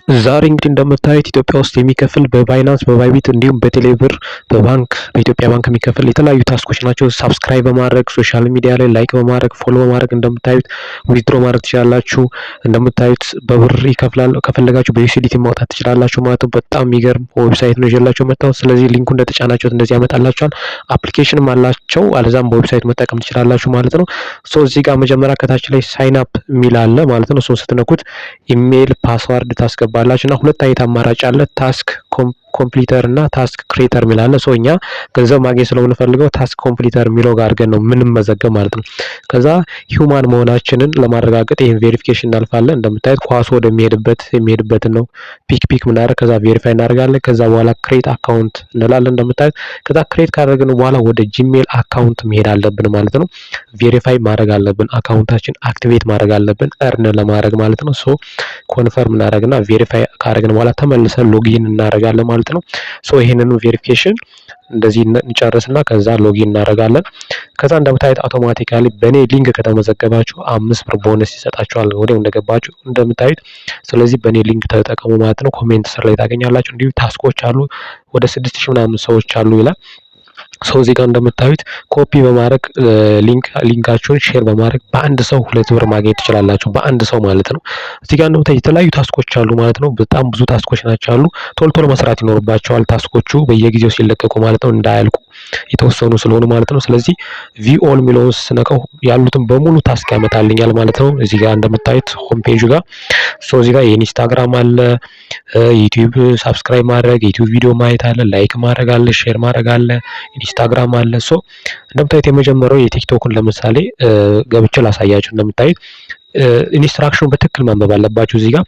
ዛሬ እንግዲህ እንደምታዩት ኢትዮጵያ ውስጥ የሚከፍል በ Binance፣ በ Bybit እንዲሁም በቴሌብር፣ በባንክ፣ በኢትዮጵያ ባንክ የሚከፍል የተለያዩ task ኦች ናቸው። Subscribe በማድረግ፣ social media ላይ like በማድረግ፣ follow በማድረግ እንደምታዩት withdraw ማድረግ ትችላላችሁ። እንደምታዩት በብር ይከፍላል። ከፈለጋችሁ በ USDT ማውጣት ትችላላችሁ ማለት ነው። በጣም የሚገርም website ነው ይዤላችሁ የመጣሁት። ስለዚህ link ኡ እንደተጫናችሁት እንደዚህ ያመጣላችኋል። Application ም አላቸው፣ አለዛም በ website መጠቀም ትችላላችሁ ማለት ነው። So እዚህ ጋር መጀመሪያ ከታች ላይ sign up የሚል አለ ማለት ነው። እሱን ስትነኩት email፣ password ታስገባላችሁ እና ሁለት አይነት አማራጭ አለ። Task completer እና task creator የሚል አለ። So እኛ ገንዘብ ማግኘት ስለምንፈልገው task completer የሚለው ጋር አድርገን ነው የምንመዘገብ ማለት ነው። ከዛ human መሆናችንን ለማረጋገጥ ይህን verification እናልፋለን። እንደምታዩት ኳሱ ወደሚሄድበት የሚሄድበትን ነው pick pick ምናደርግ፣ ከዛ verify እናደርጋለን። ከዛ በኋላ create account እንላለን እንደምታዩት። ከዛ create ካደረግን በኋላ ወደ Gmail account መሄድ አለብን ማለት ነው። Verify ማድረግ አለብን። Account ኣችን activate ማድረግ አለብን earn ለማድረግ ማለት ነው። So confirm እናደርግና verify ካደረግን በኋላ ተመልሰን login እናደርጋለን ማለት ነው። So ይሄንን verification እንደዚህ እንጨርስና ከዛ login እናደርጋለን። ከዛ እንደምታዩት automatically በእኔ link ከተመዘገባችሁ 5 ብር ቦነስ ይሰጣችኋል ወዲያው እንደገባችሁ እንደምታዩት። ስለዚህ በእኔ link ተጠቀሙ ማለት ነው። Comment ስር ላይ ታገኛላችሁ። እንዲሁ task ኦች አሉ፣ ወደ 6000 ምናምን ሰዎች አሉ ይላል። So እዚህ ጋር እንደምታዩት ኮፒ በማድረግ፣ link ኣችሁን share በማድረግ በአንድ ሰው 2 ብር ማግኘት ትችላላችሁ። በአንድ ሰው ማለት ነው። እዚህ ጋር እንደምታዩት የተለያዩ task ኦች አሉ ማለት ነው። በጣም ብዙ task ኦች ናቸው አሉ። ቶሎ ቶሎ መስራት ይኖርባቸዋል task ኦቹ በየጊዜው ሲለቀቁ ማለት ነው፣ እንዳያልቁ የተወሰኑ ስለሆኑ ማለት ነው። ስለዚህ view all የሚለውን ስነካው ያሉትን በሙሉ task ያመጣልኛል ማለት ነው። እዚህ ጋር እንደምታዩት home page ኡ ጋር፣ so እዚህ ጋር የ Instagram አለ፣ YouTube subscribe ማድረግ፣ YouTube ቪዲዮ ማየት አለ፣ like ማድረግ አለ፣ share ማድረግ አለ፣ Instagram አለ። So እንደምታዩት የመጀመሪያው የ TikTok ን ለምሳሌ ገብቼ ላሳያችሁ። እንደምታዩት instruction ኑ በትክክል ማንበብ አለባችሁ። እዚህ ጋር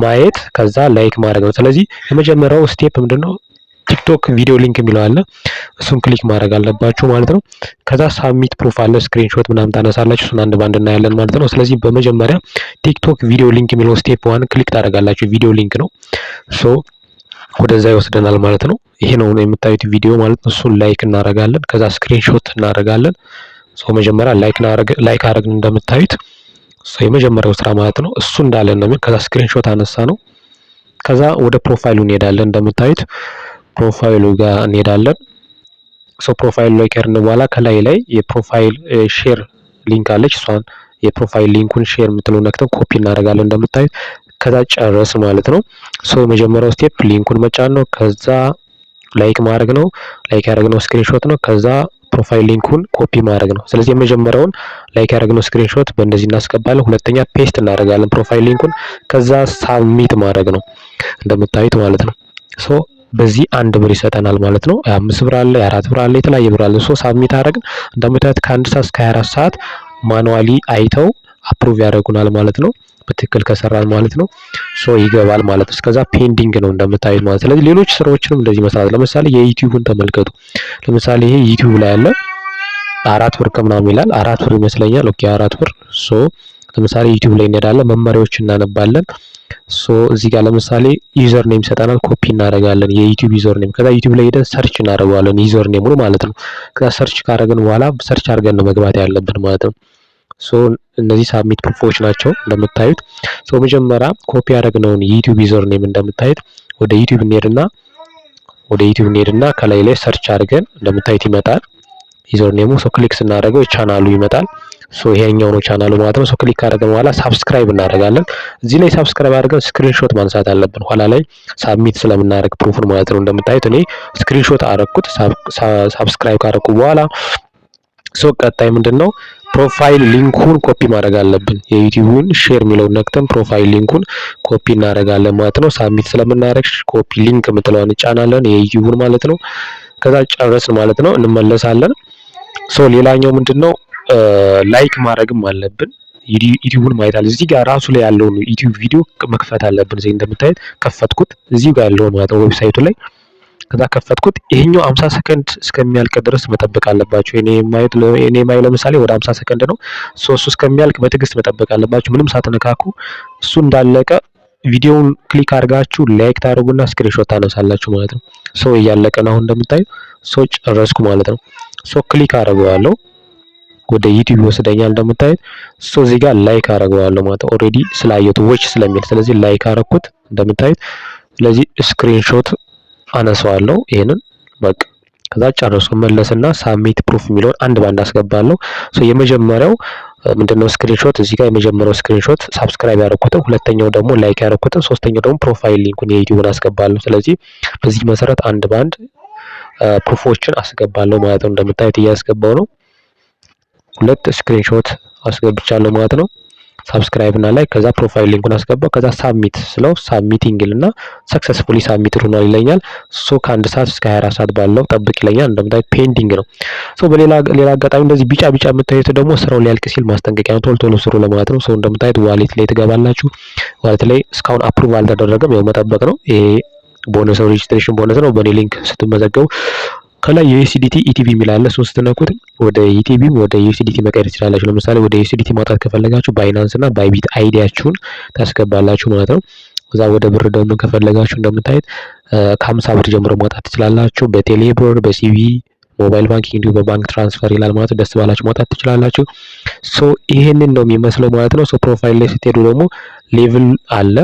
ማየት ከዛ like ማድረግ ነው። ስለዚህ የመጀመሪያው step ምንድነው? TikTok video link የሚለው አለ። እሱን click ማድረግ አለባችሁ ማለት ነው። ከዛ submit proof አለ፣ screenshot ምናምን ታነሳላችሁ። እሱን አንድ ባንድ እናያለን ማለት ነው። ስለዚህ በመጀመሪያ TikTok video link የሚለው step one click ታደርጋላችሁ። Video link ነው። So ወደዛ ይወስደናል ማለት ነው። ይሄ ነው የምታዩት ቪዲዮ ማለት ነው። እሱን like እናደርጋለን። ከዛ screenshot እናደርጋለን። So መጀመሪያ like አደረግን እንደምታዩት፣ so የመጀመሪያው ስራ ማለት ነው። እሱ እንዳለ ነው። ከዛ screenshot አነሳነው። ከዛ ወደ profile ኡ እንሄዳለን። እንደምታዩት profile ኡ ጋር እንሄዳለን። So profile ኡ ላይ ከሄድን በኋላ ከላይ ላይ የ profile share link አለች። እሷን የ profile link ኡን share የምትለው ነክተን ኮፒ እናደርጋለን እንደምታዩት። ከዛ ጨረስን ማለት ነው። So የመጀመሪያው step link ኡን መጫን ነው። ከዛ like ማድረግ ነው። Like ያደረግነው screenshot ነው። ከዛ profile link ኡን copy ማድረግ ነው። ስለዚህ የመጀመሪያውን like ያደረግነው screenshot በእንደዚህ እናስገባለን። ሁለተኛ paste እናደርጋለን profile link ኡን። ከዛ submit ማድረግ ነው እንደምታዩት ማለት ነው። So በዚህ 1 ብር ይሰጠናል ማለት ነው። የ5 ብር አለ፣ የ4 ብር አለ፣ የተለያየ ብር አለ። So submit አደረግን። እንደምታዩት ከ1 ሰዓት እስከ 24 ሰዓት manually አይተው approve ያደርጉናል ማለት ነው። በትክክል ከሰራን ማለት ነው። So ይገባል ማለት ነው። እስከዛ pending ነው እንደምታዩት ማለት። ስለዚህ ሌሎች ስራዎችንም እንደዚህ መስራት፣ ለምሳሌ የ YouTube ን ተመልከቱ። ለምሳሌ ይሄ YouTube ላይ ያለ 4 ብር ከምናምን ይላል። 4 ብር ይመስለኛል። Okay፣ 4 ብር። So ለምሳሌ YouTube ላይ እንሄዳለን፣ መመሪያዎች እናነባለን። So እዚህ ጋር ለምሳሌ username ይሰጠናል፣ ኮፒ እናደርጋለን የ YouTube username። ከዛ YouTube ላይ ሄደን search እናደርገዋለን username ኡን ማለት ነው። ከዛ search ካደረግን በኋላ search አድርገን ነው መግባት ያለብን ማለት ነው። So እነዚህ submit proof ኦች ናቸው እንደምታዩት። So መጀመሪያ ኮፒ ያደረግነውን የ YouTube username እንደምታዩት ወደ YouTube እንሄድና ከላይ ላይ search አድርገን እንደምታዩት ይመጣል username ኡ። So click ስናደርገው ቻናሉ ይመጣል። So ይሄኛው ነው ቻናሉ ማለት ነው። So click ካደረግን በኋላ subscribe እናደርጋለን። እዚህ ላይ subscribe አድርገን screenshot ማንሳት አለብን። ኋላ ላይ submit ስለምናደርግ proof ኡን ማለት ነው። እንደምታዩት እኔ screenshot አደረኩት subscribe ካደረኩ በኋላ። So ቀጣይ ምንድነው? Profile link ኡን copy ማድረግ አለብን። የ YouTube ኡን share የሚለውን ነክተን profile link ኡን copy እናደርጋለን ማለት ነው። Submit ስለምናደርግ copy link የምትለዋን እንጫናለን የ YouTube ኡን ማለት ነው። ከዛ ጨረስን ማለት ነው። እንመለሳለን። So ሌላኛው ምንድነው? Like ማድረግም አለብን። YouTube ኡን ማየት አለ። እዚህ ጋር ራሱ ላይ ያለውን YouTube ቪዲዮ መክፈት አለብን። እዚህ እንደምታዩት ከፈትኩት፣ እዚህ ጋር ያለውን ማለት ነው website ኡ ላይ። ከዛ ከፈትኩት። ይሄኛው 50 ሰከንድ እስከሚያልቅ ድረስ መጠበቅ አለባችሁ። እኔ ማየው ለምሳሌ ወደ 50 ሰከንድ ነው። So እሱ እስከሚያልቅ በትዕግስት መጠበቅ አለባችሁ፣ ምንም ሳትነካኩ። እሱ እንዳለቀ ቪዲዮውን click አድርጋችሁ like ታደርጉና screenshot ታነሳላችሁ ማለት ነው። So እያለቀ ነው አሁን እንደምታዩ። So ጨረስኩ ማለት ነው። So click አደርገዋለሁ፣ ወደ YouTube ይወስደኛል እንደምታዩት። So እዚህ ጋር like አደርገዋለሁ ማለት ነው። Already ስላየሁት watch ስለሚል፣ ስለዚህ like አደረኩት። እንደምታዩት። ስለዚህ screenshot አነሳዋለሁ ይሄንን በቃ። ከዛ ጨርሶ መለስና submit proof የሚለውን አንድ ባንድ አስገባለሁ። So የመጀመሪያው ምንድነው? Screenshot እዚህ ጋር የመጀመሪያው screenshot subscribe ያደረኩትን፣ ሁለተኛው ደግሞ like ያደረኩትን፣ ሶስተኛው ደግሞ profile link ኡን የዩቲዩብን አስገባለሁ። ስለዚህ በዚህ መሰረት አንድ ባንድ proof ኦችን አስገባለሁ ማለት ነው። እንደምታዩት እያስገባው ነው። ሁለት screenshot አስገብቻለሁ ማለት ነው። Subscribe እና like፣ ከዛ profile link ኡን አስገባው። ከዛ submit ስለው submitting ይልና successfully submit ሆኗል ይለኛል። So ከ1 ሰዓት እስከ 24 ሰዓት ባለው ጠብቅ ይለኛል። እንደምታዩት pending ነው። So በሌላ ሌላ አጋጣሚ እንደዚህ ቢጫ ቢጫ የምታዩት ደግሞ ስራው ሊያልቅ ሲል ማስጠንቀቂያ ነው። ቶሎ ቶሎ ስሩ ለማለት ነው። So እንደምታዩት wallet ላይ ትገባላችሁ። Wallet ላይ እስካሁን approve አልተደረገም። ያው መጠበቅ ነው። ይሄ bonus registration bonus ነው። በእኔ link ስትመዘገቡ ከላይ የ USDT ETB የሚል አለ። እሱን ስትነኩት ወደ ETB ወደ USDT መቀየር ትችላላችሁ። ለምሳሌ ወደ USDT ማውጣት ከፈለጋችሁ Binance እና Bybit ID ያችሁን ታስገባላችሁ ማለት ነው። እዛ ወደ ብር ደግሞ ከፈለጋችሁ እንደምታዩት ከ50 ብር ጀምሮ ማውጣት ትችላላችሁ። በቴሌ ብር፣ በ CBE mobile banking እንዲሁም በ bank transfer ይላል ማለት ነው። ደስ ባላችሁ ማውጣት ትችላላችሁ። So ይሄንን ነው የሚመስለው ማለት ነው። So profile ላይ ስትሄዱ ደግሞ level አለ።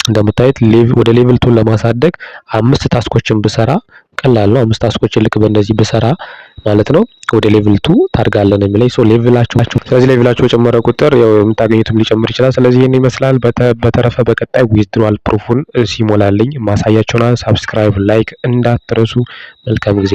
እንደምታዩት ወደ level 2 ለማሳደግ አምስት task ኦችን ብሰራ ቀላል ነው። አምስት task ኦችን ልክ በእንደዚህ ብሰራ ማለት ነው ወደ level 2 ታድጋለህ ነው የሚለኝ። So level ኣችሁ ስለዚህ level ኣችሁ በጨመረ ቁጥር ያው የምታገኙትም ሊጨምር ይችላል። ስለዚህ ይህን ይመስላል። በተረፈ በቀጣይ withdrawal proof ኡን ሲሞላልኝ ማሳያችሁናል። Subscribe፣ like እንዳትረሱ። መልካም ጊዜ።